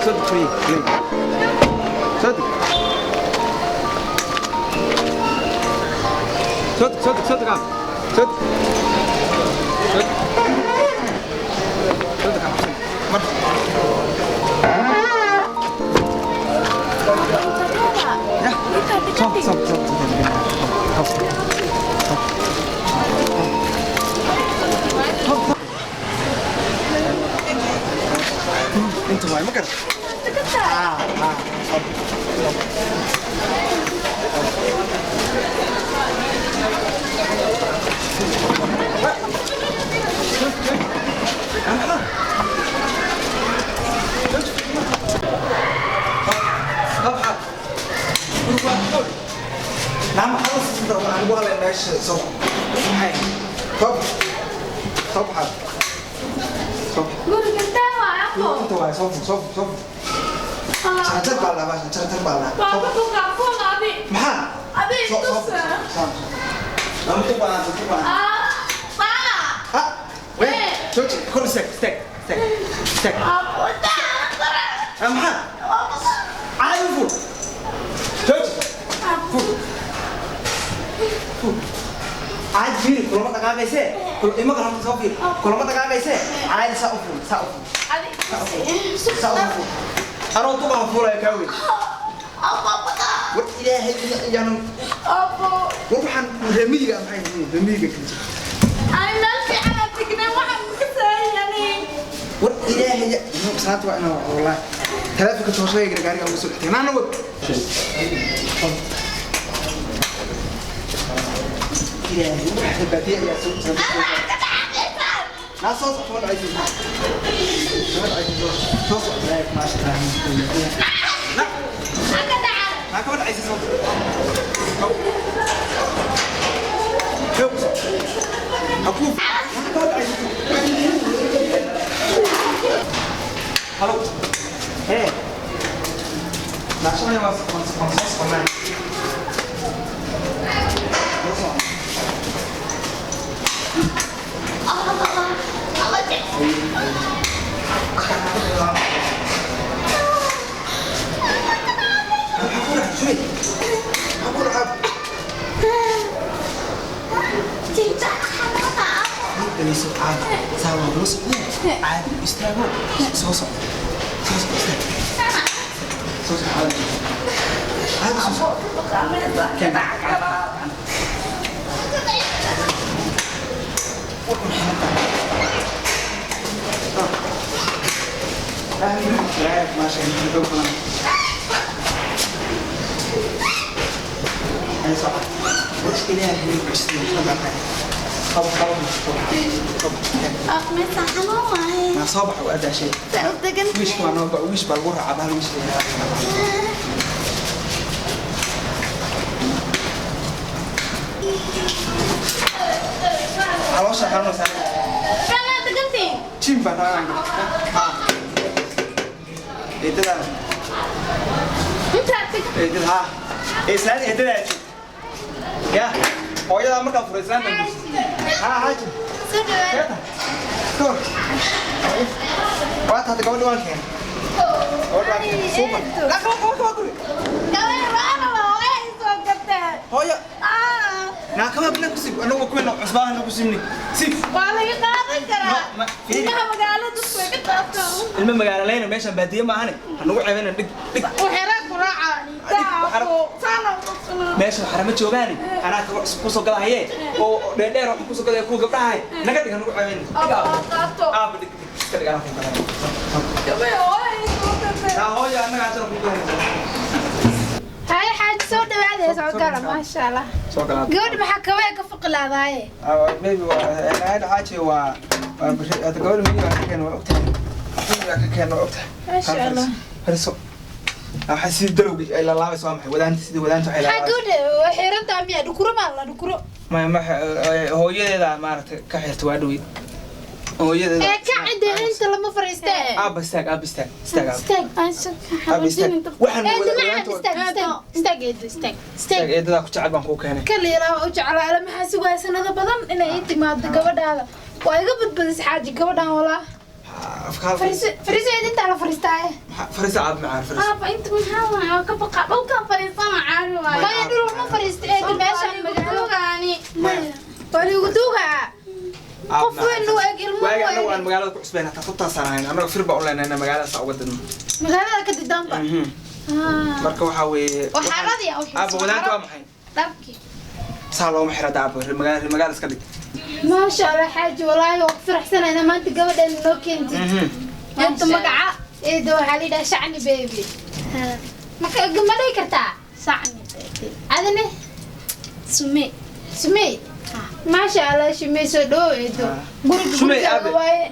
Soo deg, hooyey, hooyey. Soo deg. Soo deg, soo deg, soo deg, aab. Soo deg. Soo deg. Soo deg, ha cabsan. Mar. Ya. Soo, soo, soo, soo deg. Soo, soo. Inta waay, ma garan? Ah, ah, soo. نعم، خلص انت انا بقول لك ماشي. صبح صبح صبح صبح. Guriga intee waay, abo? Inta waay, soo soo soo. Jaranjar baa la baashan, jaranjar baa la. Waa ku buqaafoon adi. Maxaa? Adi. Soo soo. Tus. Soo lama tu baan, tu baan. Ah, saana. Ah, wee, jooji, kor istaag, istaag, istaag, istaag. Abo, taa. Ah, maxaa caadi u fur, jooji, fur, fur caadi. Fiiri, kulama dhaqaaqaysee, ima garanta, soo fiiri, kulama dhaqaaqaysee, caadi saa u fur, saa u fur. Adi. Saa u fur, anoo duqaan fuulaya kaa weyn. War ilaahay yaanan. Abo. War waxaan reer miyiga maxay yihiin, reer miyiga kala jira. Ani meel fiican aan tegnay, waxaan ka saayani. War ilaahay salaanta waa inaa, wallahi taleefonka tooshayga gaariga ugu soo dhextay naana wad. Ilaahay waxa baadiye ayaa soo naa soo socdo, ma dhacaysid, ma dhacaysid, soo socdo. Ilaahay maasha Allah, naa kama dhacaysid, soo xoog soo hakuu, kama dhacaysid. Halo, hee, naashanay, waan soo soconaa. Soo socon. Maxaa ku dhacay? Sumay, maxaa ku dhacay? Dhageyso, caadi saa waa loo socdee, caadi istaago, soo socdo, soo socdo, istaag, soo socdo, caadi, caadi soo socdo. Keen gacan. War maxay tahay? Maasha Allah, xoog badan. Ay socod. War ilaahay ku siiyay qab qab qab qab. Ma soo bax, waa daashay. Wiishka waa noo, wiish baa lagu raacaa, bahal wiish la yidhaahdo. Caloosha xanuunaysaa. Jim baan rabaa inaan galo. Ha, eedadaan, eedada, ha, islaan eedadaa joogta ya hooyadaa markaan furay islaanta guursa. Ha, xaaji, keeta kor waa taata. Gabadha waan keenay, gabadha waan keenay. Suuban la kaba kaba kaba guri hooyo naa kaba bina ku sib, anagu kuwena cusbaahan ku sibni sib. Waa laga qaadan karaa. Fiiri. Ilmaha magaalada dadku way ka qaataan. Ilmo magaalo leyna, meeshaan baadiye maahane, ha nagu ceebana, dhig, dhig. Waxyaalaha ku raaca. Meesha waxara ma joogaani, anaa kaga cusub kusoo gadahaye oo dheerdheer, waxaan kusoo gadaya kuwa gabdhaha, naga dhig, ha nagu ceebana, dhig aaba, aaba, dhig, dhig, iska dhig, anaa kuu gadaya. Naa hooyo, annaga haddana kuu gadayna. Haye xaaji, soo dhawaadaya, soo gala, maasha Allah. Soo galaa. Gabadha maxaa kabee ka fuqilaadaaye? Baby, waa xaaji, waa hadda gabadha miyiga ka keena, waa ogtahay, miyiga ka keena, waa ogtahay. Maasha Allah. Fariiso. Waxaa sidii dalowgii ay laalaabayso, waa maxay wadaanta, sidii wadaanta waxay maxaa laalaabayso? Gabadha waa xirantaa miya? Dhukuro maa la dhukuro? Ma hooyadeeda maaragtay ka xirta, waa dhaweyd hooyadeeda. Ee ka cide, inta lama fariistee. Aaba istaag, aaba istaag, istaag aaba. Istaag. Aaba istaag, waxaan Eedo macaan. wadaanta. Istaag, istaag, istaag eedo, istaag, istaag. Istaag. Eedadaa ku jecel baan kuu keenay. Kaliya u jeclaa ala, maxaa sugaya sanado badan inay ii timaado gabadhaada? Waa iga badbadis xaaji gabadhan walaa. Afka hal. Fariiso, fariiso, inta la fariistaaye. Fariisa aab macaan, fariisa. Aaba, inta maxaa waaye? Waa ka baqa dhulkan fariisana caadi waaye. Maya, dhul ma fariista eedo, meeshaan magaalo. Dugaani. Maya, waa liigu duugaa. Qof weyn u eg, ilmo Waagi u annagu aan eg. magaalada ku cusbayn hataa tubtaasaan ahayn, annaga fir baa u leenayna magaaladaas uga dadno. Magaalada ka didaanba. Marka waxaa weeye Waxaaradii u xiiso. Aabba, wadaanta waa maxay? Dhabkii. Saa looma xira daaba, magaala magaala iska dhig. Maasha Allah xaaji, walaahi waa ku faraxsanayna maanta gabadhan noo keentid. Inta magaca? Eedo, waxaa la yidhaha Shacni baby. Maka ma dhihi kartaa? Sacni baby. Adine? Sume. Sumey. Maasha Allah, Shumey, soo dhawow eedo. Guriga Shumey, gurigaaga aabe. waaye.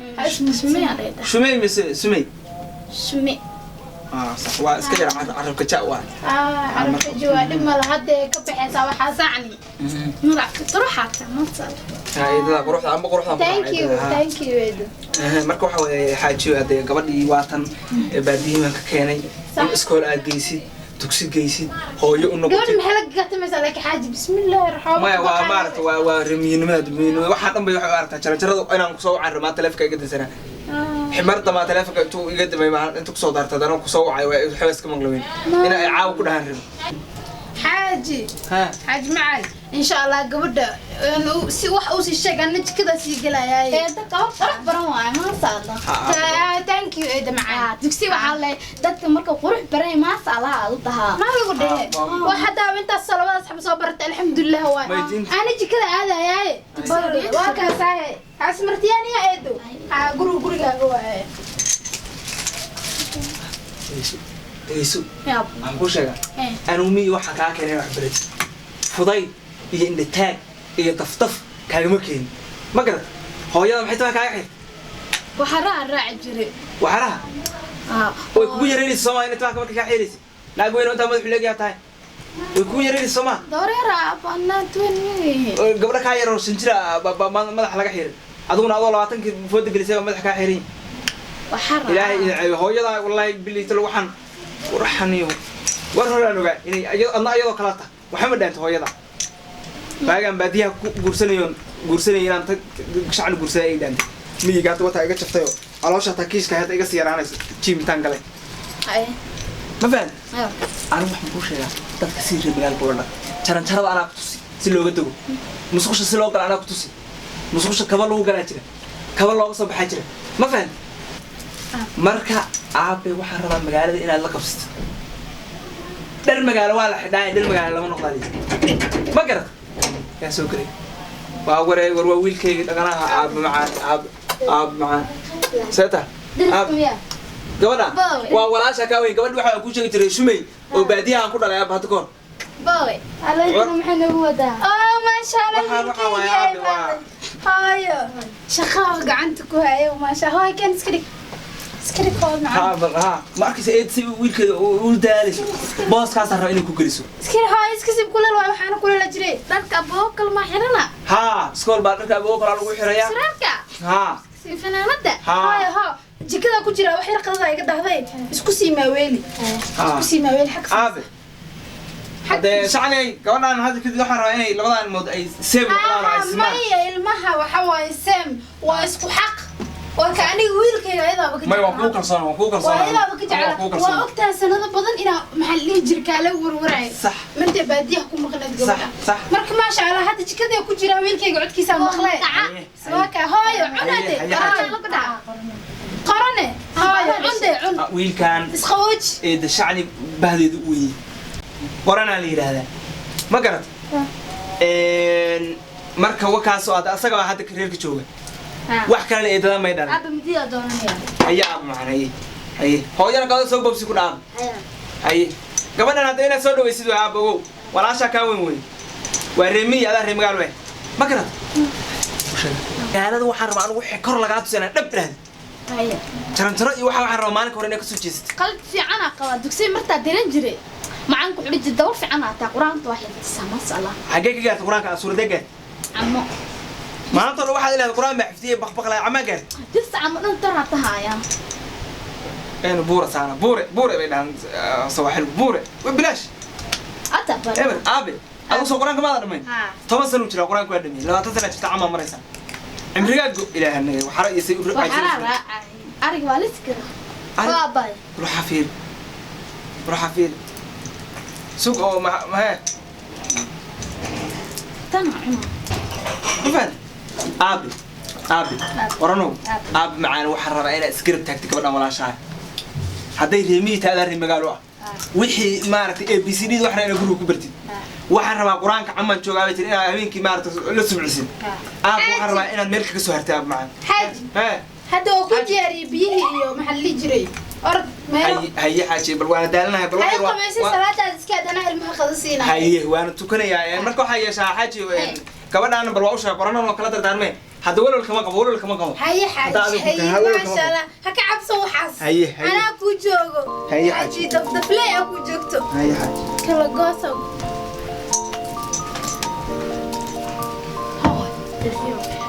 Sume aa Shumey mise Sumey? Sume. Ah, sax, waa iska yar carabka ja waa. Ah, carabka jawaa dhib mala, hadda ka baxaysaa waxaa Sacni. Magac quruxaata, maasha Allah. Eedada quruxda amba quruxda. Thank you, thank you eedo. Marka waxa weeye xaajiyo, hadee gabadhii waatan baadiyihii baan ka keenay in iskool aad geysid, dugsi geysid, hooyo u Gabadha noqotid. maxay la gatamaysaa laakiin xaaji? Bismillaahi raxmaan. Maya, waa maaragta, waa remiyinimada, dumiyinimada, waxaa dhan bay waxay u aragtaa jaranjarada inaan kusoo wacan rabaa. Taleefonka iga dansanaa ximarda maa, taleefonka intuu iga damay maa intuu kusoo daarta, haddana kusoo wacay, waa waxba iska maqlaweyn ina ay caawa ku dhahaan rabo. Xaaji. Ha. Xaaji macal, insha Allah gabadha si wax uu sii sheeg, anna jikada sii gelayaay. Eeda gabadh qurux badan waaye, maasha Allah. Thank you eedo macaan. Dugsi waxaa le dadka marka qurux baran, maasha Allah aad u tahaa. Ma lagu dhehe wax haddaa intaas labadaas xaba soo baratay, alxamdulilah waay. May diinta- Ana jikada aadayaaye, waa kaasaaye asmartiyaaniya eedo. Ha, guriga gurigaaga waaye. Dhegeyso, dhegeyso. Yaab. Waxaan kuu sheegaa, anigu miyi waxaa kaa keenay wax baratid, fudayd iyo indhataag iyo daftaf kaagama keenin, ma garat? Hooyada maxay tahay kaaga xirtay? Waxaraa raaci jiray. Waxaraha way kugu yareynaysa soomaa, inay timaha marka kaa xiraysa, naag weyn oo intaa madaxu leegyaa tahay, way kugu yareynaysa soomaa. Dooreera banaan tuwan. Oo gabdho kaa yar oo 5 jira madaxa laga xiray, adiguna adoo 20-kii fooda gelisay baa madaxa kaa xiran. Waxaraa. Ilaahay idin ceeyo hooyadaa, wallaahi bilita waxaan warxaniyo war horaan ogaa inay adna iyadoo kala tahay, waxba ma dhaanto hooyada. Waagaan baadiyaha ku guursanayoon guursanaya inaan tag shacni guursanay ay dhaantay miyiga. Hadda wataa iga jaftayoo caloosha hataa kiiska hadda iga sii yaraanayso jiimitaan galay. Ma fahan? Anigu waxaan kuu sheegaa, dadka si reer magaalka ula dhaq, jaranjarada anaa ku tusi si looga dego, musqusha si loo gala anaa ku tusi, musqusha kaba lagu galaa jira, kaba looga soo baxaa jira, ma fahan? Marka aabe, waxaan rabaa magaalada inaad la qabsato. Dhar magaalo waa la xidhaa, dhar magaalo lama noqdaa, ma garat? Yaa soo gelay? Waa waree, war waa wiilkayga dhaqanaha. Aabe macaan, aabe, aabe macaan, seeta aabe. Gabadha waa walaasha kaa weyn. Gabadha waxaa kuu sheegi jiray Shumey oo baadiyaha aan ku dhalay aaba hadda kahor. Bowe. Alaykuna maxay nagu wadaa? Oh, maasha Allah. Waxaan waxaa waaye aabe waa Hooyo, shaqaa gacanta ku hayo, maasha. Hooyo, kan iska dhig, iska dhig, hooyo macaan. Ha bal ha, ma arkaysa eed si wiilkeeda u daalayso? Booskaasaan raba inay ku geliso. Iska dhig hooyo, iska sib, kuleel waay, waxaana kuleela jiray. Dharka bookal ma xirana. Haa, iskool baa dharka aboo kalaa lagu xirayaa. Suraalka. Haa. Fanaanada. Hooyo, Haa. ho jikada ku jira wax yar, qadada iga dahday, isku sii maaweeli. Isku sii maaweeli xag. Aabe, haddee shacnay gabadhaan hadda kadib waxaan rabaa inay labadan ilmood ay same noqdaan oo ay simaan. Maya, ilmaha waxa waaye same, waa isku xaq, waa ka aniga wiilkayga ayadaaba ka May, waan kuu kalsoon, waan kuu kalsoon. Waa ayadaaba ka jecla. Waan kuu Waa kalsoon. ogtahay sanado badan inaa maxaa la dhihi jira kaala warwaraayo. Sax. Martay baadiyaha ku maqnayd gabadha. Sax. Marka maasha Allah, hadda jikada ku jira wiilkayga codkiisa maqlay. Haye. Waa ka hooyo cunade. Haye, haye. Qorane hooyo, cunde, cun. Ah, wiilkan Isqawooj. Eeda shacni bahdeedu u weeyey qoranaa la yidhaahdaa, ma garat? Marka wakaasoo aad asaga baa hadda reerka jooga, wax kalena eedada may dhalan. Aaba, midiyaa doonanaya. Haye aab macaan, haye, haye. Hooyana gabadha soo bobsi ku dhaam. Haye, gabadhan hadda inaad soo dhawaysid waa aab, ogow walaashaa kaa weyn weyn waa reemiyi, adaa ree magaal we, ma garat? Magaalada waxaan rabaa anigu wixii kor lagaa tusi inaan dhab idhaahdo. Jaranjaro iyo waxa waxaan rabaa maalinka hore inaad kasoo jeesatid. Qalbi fiican aa qabaa, dugsiga martaa diran jiray macaanku wuxuu dhihi jiray dabar fiican aa taa, qur-aanka waa xifdisaa, maasha Allah. Xaggee ka gaartay qur-aanka aad suuradee gaartay? Camo. Maanta dhan waxaad ilaahday qur-aan baa xifdiyey, baqbaqlay, camaa gaartay. Jis camo dhan taraa tahaaya. Aynu buura saana, buure buure bay dhahaan sawaaxilku, buure waa bilaash. Ata bar. Eber aabe, adigu soo qur-aanka maada dhamayn? Haa. 10 sano jiraa qur-aanka waa dhameeyey, 20 sana jirta, camaa maraysaa, cimrigaa go ilaahanaga waxara iyo say u Waxaraa raacay. Ariga waa lisi karaa. Waa abaay. Ruuxa fiir, ruuxa fiir, sug oo mahee. Tan cuna. Ma fahanti aabi? Aabi oranow, aabi macaan, waxaan rabaa inaad isgarab taagtay gabadhan walaashahay. Hadday reemihii tahay, adaa reer magaalo ah, wixii maaragtay A B C D waxna inaad guriga ku bartid. Waxaan rabaa qur-aanka camaan joogaa bay tiri, inaad habeenkii maaragtay la subcisid. Aab, waxaan rabaa inaad meel kaga soo hartay, aab macaan. Xaaji. Hee. Hadda oo ku diyaariyey biyihii iyo maxaa la dhihi jiray, orod meelo. Haye haye xaaji, bal waana daalanahay, bal hay waxaan qabaysa salaadaada iska adana ilmaha qada siinaya. Haye, waana tukanayaa. Marka waxaa yeeshaa xaaji, gabadhaana bal waa u sheeg qoranan oo kala dardaarmee. Hadda walwal kama qabo, walwal kama qabo. Haye. Hadda xaaji adigu haye. walwal kama maasha Allah, ha ka cabso waxaas. Haye, haye. Anaa kuu joogo. Haye, xaaji. Xaaji dafdafley aa kuu joogto. Haye xaaji. Kala goosow.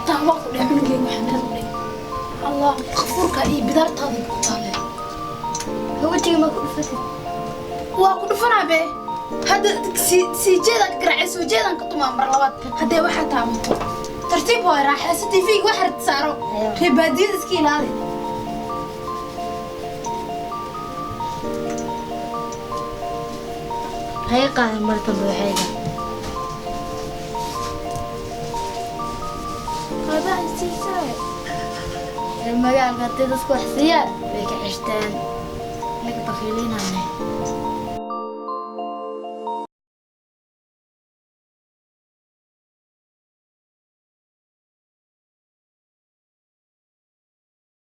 Taan waa ku dheh cunugeyga, waxaa meel u dhig. Allah qafuurka iyo bidaartaada ku taale. Wejiga ma ku dhufatid? Waa ku dhufanaa be. Hadda sii jeedaan ka garaacay, soo jeedaan ka tumaa mar labaad haddee waxaa taabato. Tartiib waay, raaxayso, TV-ga wax harta saaro, reer baadiyada iska ilaali. Haye, qaadan mar dambe waxayga. Qadaha siisaa. Reer magaalka haddii dadku wax siiyaan way ka ceshtaan. Naga bakiilinane.